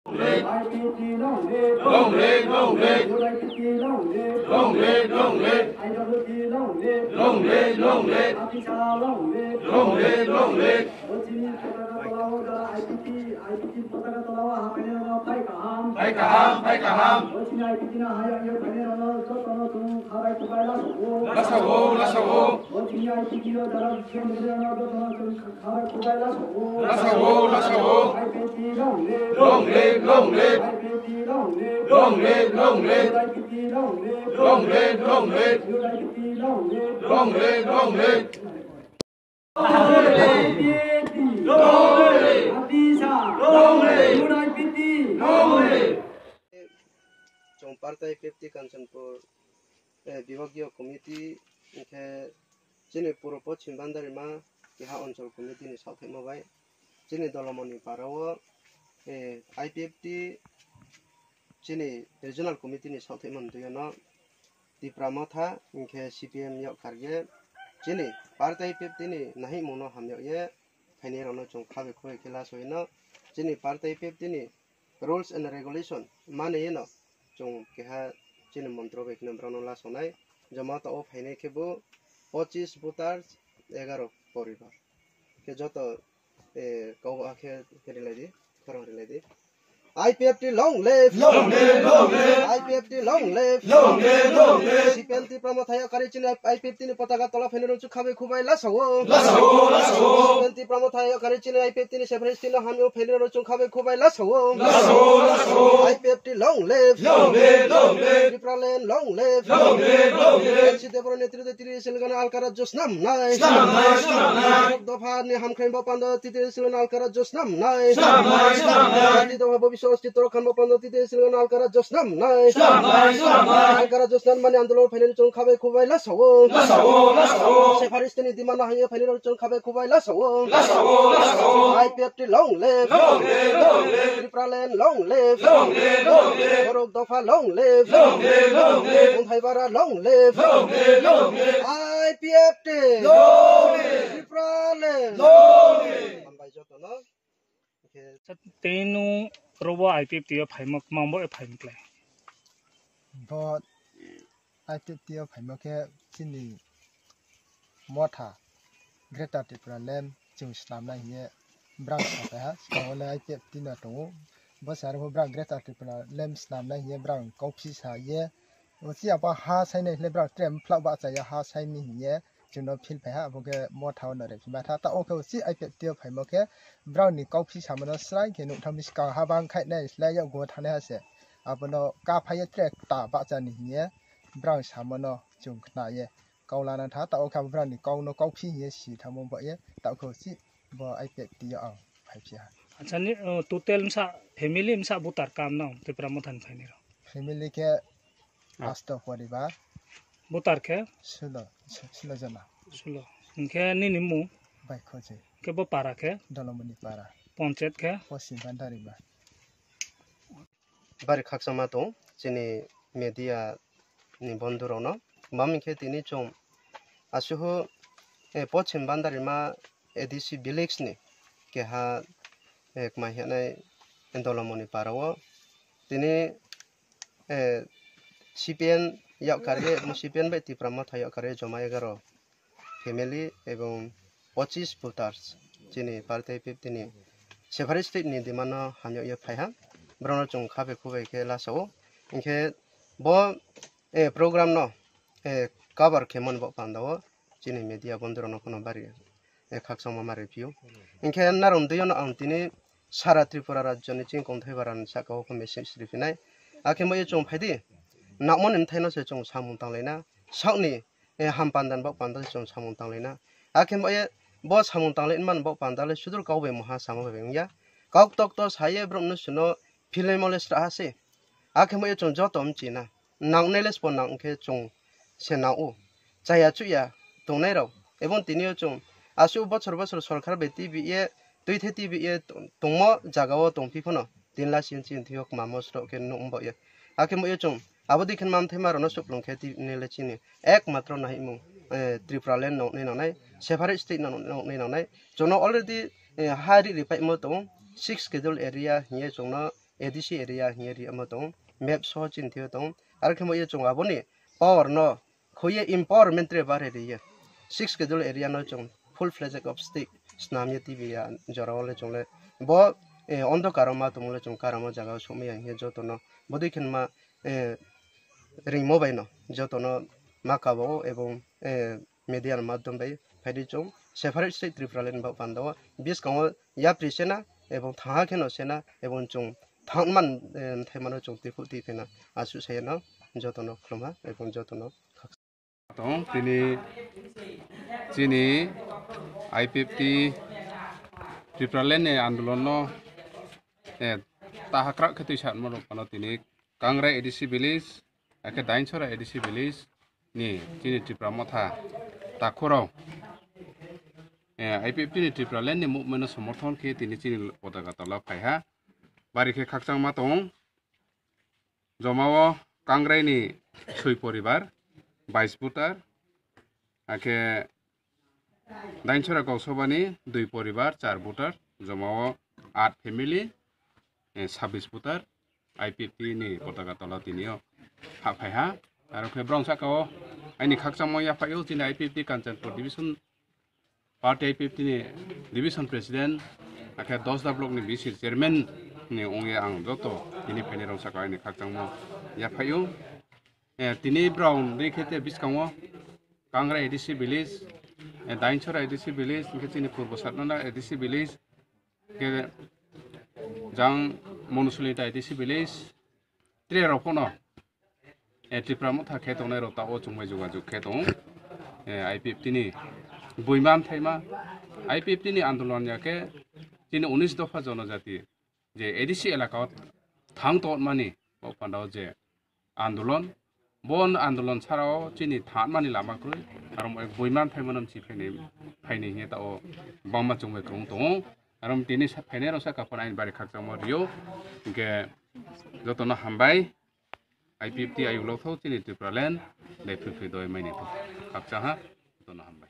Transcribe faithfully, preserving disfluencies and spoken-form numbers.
I P F T long live. Long live, long live. U I P T long live. Long live, long live. I W T long live. Long live, long live. Atisa long live. Long live, long live. O chini potaka tolao jara I P T, I P T potaka tolao hapainai rokno phai kaham. Phai kaham, phai kaham. O chini I P T no hayang ye phainai rokno jotono chwng khabai kubai lasogo. Lasogo, lasogo. O chini I P T o jara khe mwnwi rokno jotono chwng khabai kubai lasogo. Lasogo, lasogo. I P F T long live. Long live, long live. I P F T long live. Long live, long live. U I P T long live. Long live, long live. U I P T long live. Long live, long live. Long live. Long live. Atisa. Long live. U I P T long live. Chwng partai I P F T Kanchanpur, eh, Bibhagiya Committee, hwnkhe chini Puro Poschim Bandarima keha Onchol Committee ni saohthaima bai chini Dolomoni Para o, eh, I P F T chini Regional Committee ni saohthaima mtwi ano Tipra Motha hwnkhe C P M yok karge chini partai I P F T ni nahimungno hamyakye phainai rokno chwng khabai khubai khe lasoino chini partai I P F T ni rules and regulation mani eno chwng keha chini montro bai kheno borokno lasonai. Joma to o phainai khe bo pochis voters, egaro poribar. Khe joto, eh, kau ba khe, khe rilai di, khorang rilai di. I P F T long live! Long live, long live! I P F T long live! Long live, long live! C P M Tipra Motha yok karwi chini I P F T ni potaka tola phainai rok chwng khabai khubai lasao. Lasao, lasao! C P M Tipra Motha yok karwi chini I P F T ni separatist no hamyo phainai rok chwng khabai khubai lasao. Lasao, lasao! I P F T long live! Long live, long live! Tipraland long live! Long live, long live! N C Debbarma netritwe tiri silgana alkara josnam nai. Snam nai, snam nai! Dopha ni hamkrai ba pando tiri silgana alkara josnam nai. Snam nai, snam nai! Jati dopha bobiswa ostitro khan ba pando tiri silgana alkara josnam nai. Snam nai, snam nai! Alkara josnam mani andolon phainai chwng khabai khubai lasao. Lasao, lasao! Separatist ni demand no hangye phainai chwng khabai khubai lasao. Lasao, lasao! I P F T long live! Long live, long live! Tipraland long live! Long live, long live! Borok dopha long live! Long live, long live! Mungthaibara long live! Long live, long live! I P F T! Long live! Tipraland! Long live! Hambai jotono. Tei nwng robo I P F T o phaima, mambo e phaima klai. Bo I P F T o phaima khe chini motha Greater Tipraland chwng swnamnai hiye brang sapai ha, swkango le I P F T no tongo. Bo se aro bo brang Greater Tipraland swnamnai hiye brang kauphi sa ye. Ochi abo ha sainai hwnle brang tre mphla bacha ya ha saini hiye. Chwngno phil phai ha, abo khe motha o no rephi ma tha. Ta o khe usi I P F T o phaimo khe brao ni kauphi samano srai khe nuk thang bisi kang ha bang khai nai slai ya go thanai ha se. Abono ka phai ye tre ta bahcha ni hiye brao samano chwng khna ye kau lana tha. Ta o khe abo brao ni kau no kauphi hiye si thangmo ba ye ta o khe usi bo I P F T o ang phai phi ha. Acha ni, uh, total msa family msa butar kam nang Tipra Motha ni phaini rok? Family khe Ah. Asto poribar. Butar khe? Sulo, su-, sulo jona. Sulo. Hingkhe nini mung? Bai Khoji. Hingkhe bo para khe? Dolomoni para. Ponchet khe? Posim Bandarima. Bari khakchangma tong chini media ni bondhu rokno. Bam hingkhe tini chwng asuhu, eh, Pochim Bandarima A D C village ni keha, eh, kmai hwnwi Dolomoni para o tini eh, C P N yak karwi, C P N bai Tipra Motha yak karwi joma egaro family ebong pochis voters chini party fifty ni separate state ni demand no hamya ye phai ha, borok no chwng khabe khubai khe lasa o, hinkhe bo, eh, program no, eh, cover khe mani bo panda o. Chini media bondhu rok no phano bari, eh, khakchangma ma riphiu. Hinkhe narom twi no ang tini sara Tripura rajyo ni chini kongthai bara ni saka o khe message riphinai. Akhe mo ye chwng phaidi, nangmani bwthai no se chwng samung tanglaina, sakni, eh, ham panda ni bok panda se chwng samung tanglaina. Akhe mo ye bo samung tanglai man bok panda le sudur kau bai moha sama bai wngya. Kau tok to sa ye borok no suno philai mole sra ha se. Akhe mo ye chwng joto mchina. Nang nai le spo nang khe chwng se nang o. Chaya chuya tongnai rok. Ebong tini o chwng aswk bochor bochor sorkar bai T B A, twi the T B A tongmo jaga o tongphi phano tin la sin sin thio kma mo srok khe nuk bo ye. Akhe mo ye chwng abo dikhen mam thai ma rok no suplung khe tini le chini ek matro nai mung, eh, Tripura land nok nai nang nai, separate state nok nai nang nai. Chwng no already, eh, ha ri ri pai mo tong six schedule area hiye chwng no A D C area hingye ri omo tong, map so chini thio tong. Aro khe mo ye chwng aboni power no khoye empowerment re bare riye. Six schedule area no chwng full fledged of state snamye T V ya jora ole chwng le bo, eh, ondhokar o ma tongmole chwng karamo jaga o sumya hingye jotono bodui khenma, eh, ringmo bai no jotono ma kabo ebong, eh, media ni madhyom bai phaidi chwng separate state Tripura land bo panda o biskango yapri sena ebong thaha kheno sena ebong chwng thangman, eh, thaimano chwng tiphuk tiphina asu sayano jotono khulumha ebong jotono. Tong tini chini I P F T Tripura land ni andolon no, eh, tahakrak khe twi satmo rok phano tini Kangrai A D C village, akhe Dainchora A D C village ni chini Tripura motha takhurok, eh, I P F T ni Tripura land ni movement no somorthon khe tini chini Potaka tola phaiha. Bari khe khakchangma tong. Jomao Kangrai ni soi poribar, bais voter, akhe Dainchora Gausabani dui poribar, char voter, jomao aat family, eh, sabis voter, I P F T ni Potaka tola tinio haphaiha. Aro khe brong sakao aini khakchangma yaphaio chini I P F T Kanchanpur division party I P F T ni division president, akhe Dosda block ni V C chairman ni ongya ang joto tini phaini rong sakao aini khakchangma yaphaio. Eh, tini brong dei khe te biskango Kangrai A D C village, eh, Dainchora A D C village, hingke chini Purbo Satnana A D C village, hingke jang Monusulita A D C village, tre rok phano, eh, Tripura motha khe tongnai rok ta o chwngbai jogajog khe tongo. Eh, I P F T ni buiman thaima, I P F T ni andolon ya khe chini unis dopha jonojati je A D C elaka o thang tongmani o panda o je andolon, bo andolon sarao chini thangmani lama kwrwi, aro mo-, buiman phaimano mchi phaini, phaini hiya ta o bangma chwngbai kwrwng tongo. Aro tini sa-, phainai rok saka phano aini bari khakchangma rio, hingke jotono hambai, I P F T ayuk lokthok chini Tripura land, dai phri phri doi maini thok khakchang ha, jotono hambai.